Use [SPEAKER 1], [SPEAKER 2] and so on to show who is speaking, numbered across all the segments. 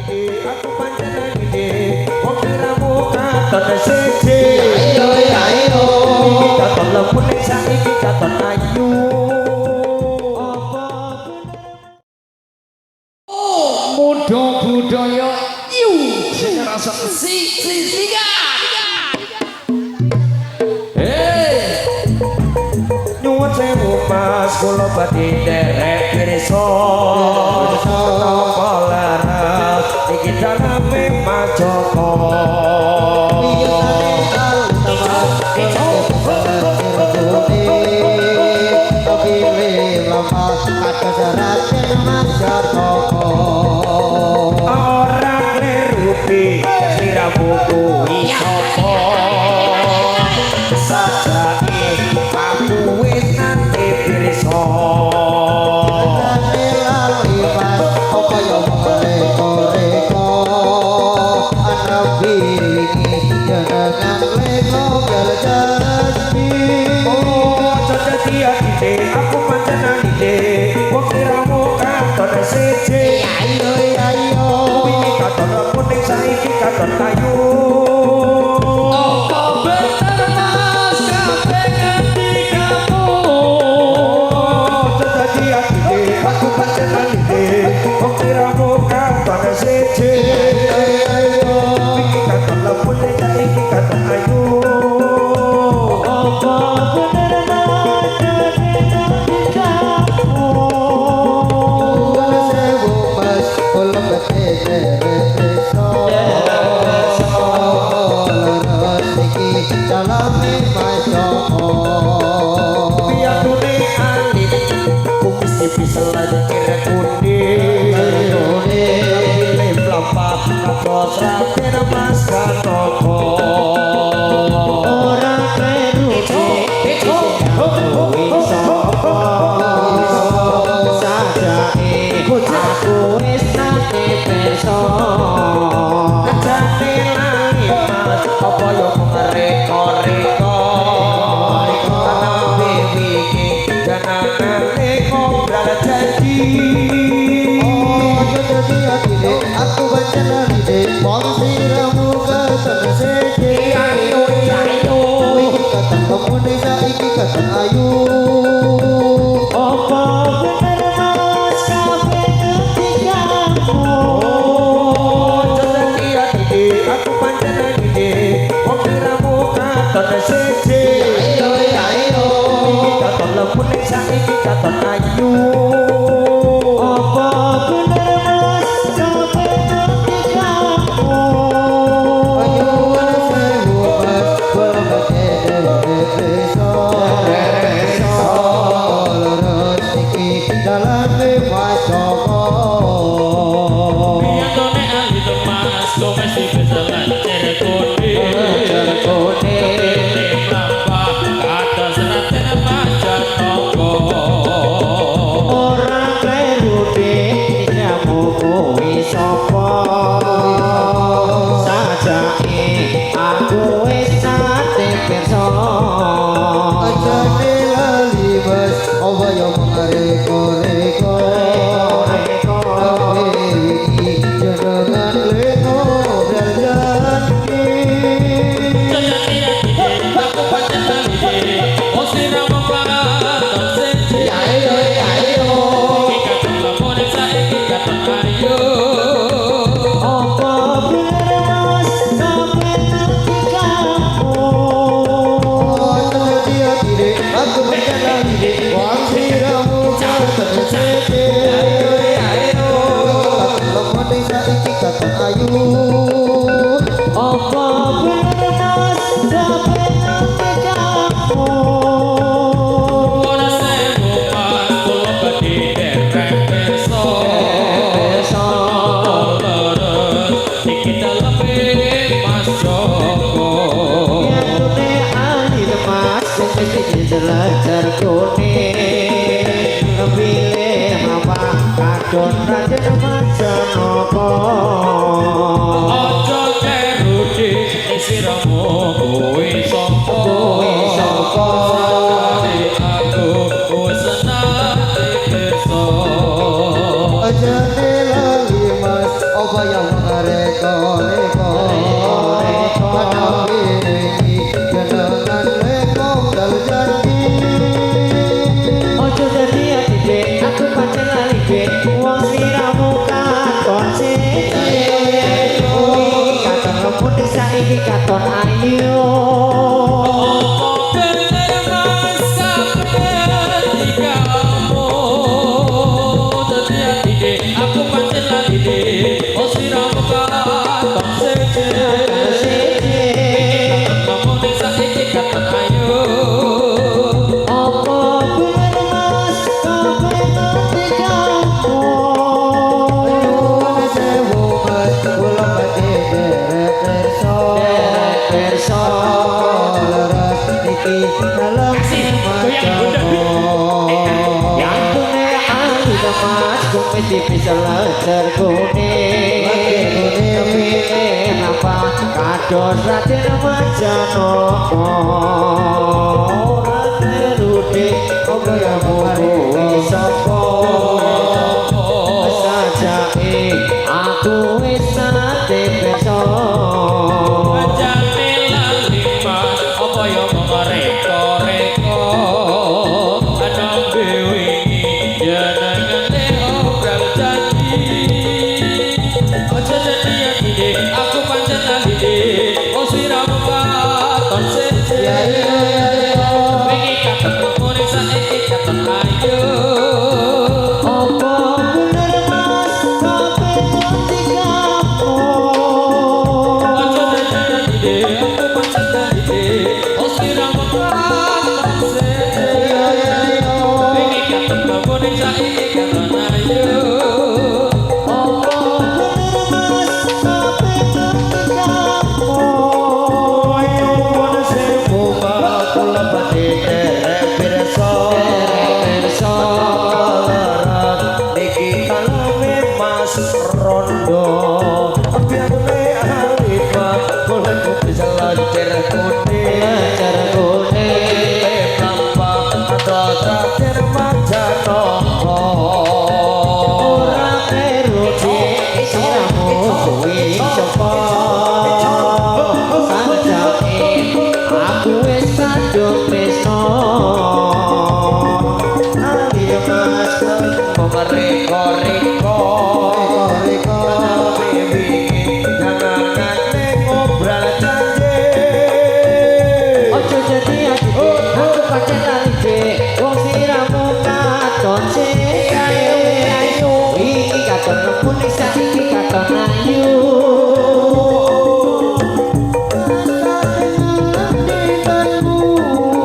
[SPEAKER 1] adine, aku pancen adine. Wong sliramu katon seje.
[SPEAKER 2] Ayo ayo.
[SPEAKER 1] Iki katon lembut ning saiki katon ayu. Apa
[SPEAKER 2] Muda budaya yu sing rasa si si siga. Hey,
[SPEAKER 1] Nyuwun sewu Mas, kula badhe nderek pirsa. Menapa leres iki daleme Mas Joko? Ora kleru sliramu kuwi sapa? Sajake aku wis nate pirsa. Oh, aja dadi adine, aku pancen adine. Wong sliramu katon seje.
[SPEAKER 2] Ayo ayo.
[SPEAKER 1] Wingi katon kuning saiki katon ayu.
[SPEAKER 2] Apa bener Mas kabeh ngendikamu?
[SPEAKER 1] Oh, aja dadi adine, aku pancen adine. Wong sliramu katon seje. Wingi katon kuning saiki katon ayu.
[SPEAKER 2] Apa bener Mas kabeh ngendikamu?
[SPEAKER 1] Piyatune alit, kumis tipis lencir kuning. Pilih mlampah kados Raden Mas Katoko.
[SPEAKER 2] Ora kleru kuwi sapa? Sajake aku wis nate pirsa.
[SPEAKER 1] Jane lali Mas, apa yo mung reka-reka? Nembe wingi jenengane ngobrol janji.
[SPEAKER 3] Aku pancen adine, wong sliramu katon seje.
[SPEAKER 1] Ayo ayo.
[SPEAKER 3] Wingi katon kemune saiki katon ayu.
[SPEAKER 2] Apa bener Mas kabeh ngendikamu?
[SPEAKER 1] Oh, dadi adine, aku pancen adine. Wong sliramu katon seje.
[SPEAKER 2] Ayo ayo.
[SPEAKER 1] Wingi katon lembut ning saiki katon ayu.
[SPEAKER 2] Apa bener Mas kabeh ngendikamu?
[SPEAKER 3] Nyuwun sewu Mas, kula badhe nderek pirsa. Leres iki dalane Mas Joko.
[SPEAKER 4] Piyantone alit Mas, kumis tipis lencir kuning.
[SPEAKER 2] Kuning.
[SPEAKER 4] Mlampah kados Raden Mas Jataka.
[SPEAKER 2] Ora kleru sliramu kuwi sapa? Sajake aku wis nate pirsa.
[SPEAKER 3] Ajane lali Mas, apa yo mung reka-reka? Nembe wingi jenengan le ngobrol janji.
[SPEAKER 4] Dadi adine, aku pancen adine. Wong sliramu katon seje.
[SPEAKER 2] Ayo ayo.
[SPEAKER 4] Iki katon lembut saiki katon ayu.
[SPEAKER 3] Apa yang mereka-reka Manawi jenengan leko dal janji.
[SPEAKER 2] Ojo dadi ati dek, aku pancen lali dek. Wong sliramu katon siji. Wingi katon lembut saiki katon ayu.
[SPEAKER 4] Apa bener Mas kabeh dikamu dadi ati dek, aku pancen lali dek. Oh sliramu katon seje.
[SPEAKER 2] Siji.
[SPEAKER 4] Lembut saiki katon ayu.
[SPEAKER 2] Apa bener Mas kabeh ngerti kamu?
[SPEAKER 3] Nyuwun sewu Mas, kula badhe derek pirsa.
[SPEAKER 2] Derek pirsa.
[SPEAKER 3] Leres niki dalem
[SPEAKER 4] Kasih, goyang, bunda.
[SPEAKER 2] Yantune alit Mas kumis bisa lecer kuning.
[SPEAKER 3] Lecer kuning.
[SPEAKER 2] Pilih apa kados Raden Majanaka. Ora kleru dik,
[SPEAKER 3] Apa yang
[SPEAKER 2] kuwi sapa? Sajake aku wis nate pirsa.
[SPEAKER 4] Ajane lali Mas, apa ya mung reka-reka. Nembe wingi jenengane obral janji. Aja dadi ati dek, aku pancen lali dek. Oh sliramu katon seje. Wingi katon kuning saiki katon ayu.
[SPEAKER 2] Apa bener Mas kabeh ngerti kamu?
[SPEAKER 4] Aja dadi ati dek, aku pancen lali dek. Oh sliramu katon seje. Wingi katon kuning saiki katon ayu.
[SPEAKER 2] Apa bener Mas kabeh ngerti kamu?
[SPEAKER 1] Nyuwun sewu Mas, kula badhe derek pirsa.
[SPEAKER 2] Derek pirsa.
[SPEAKER 1] Leres niki daleme Mas Rondo. Biyantune alit Mas, kula kuwi selancer kuning.
[SPEAKER 2] Lecer kuning.
[SPEAKER 1] Mlampah kados Raden Majanaka.
[SPEAKER 2] Ora kleru dik, sliramu kuwi sapa? Sajake aku wis kadung tresno. Ali Mas
[SPEAKER 1] Mereka-reka
[SPEAKER 3] Reka-reka.
[SPEAKER 1] wingi jangan ngobral janji.
[SPEAKER 2] Ojo dadi ati dek, aku pancen lali dek. Wong sliramu katon siji. Wingi katon lembut saiki katon ayu.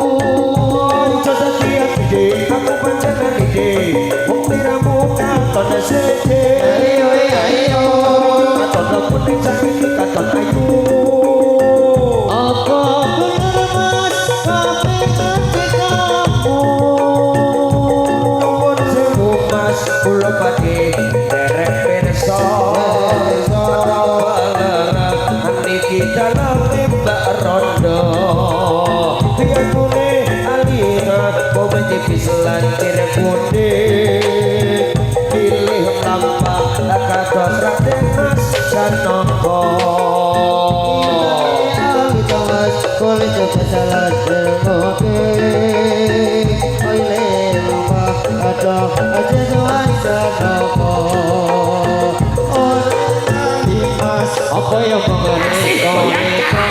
[SPEAKER 1] Ojo dadi ati dek, aku pancen lali dek. Wong sliramu katon siji.
[SPEAKER 3] Ayo ayo.
[SPEAKER 1] Katon lembut saiki katon ayu.
[SPEAKER 2] Apa bener Mas kabeh ngerti kamu?
[SPEAKER 1] Nyuwun sewu Mas, kula badhe derek pirsa. Leres niki daleme Mbak Rondo. Biyantune alit kowe tipis lancir kuning. Pilih mlampah kados Raden Mas Janaka.
[SPEAKER 3] Mas kulit coba salah kuning. Oile lupa ada aja Janaka.
[SPEAKER 2] Mas, apa ya mereka-reka?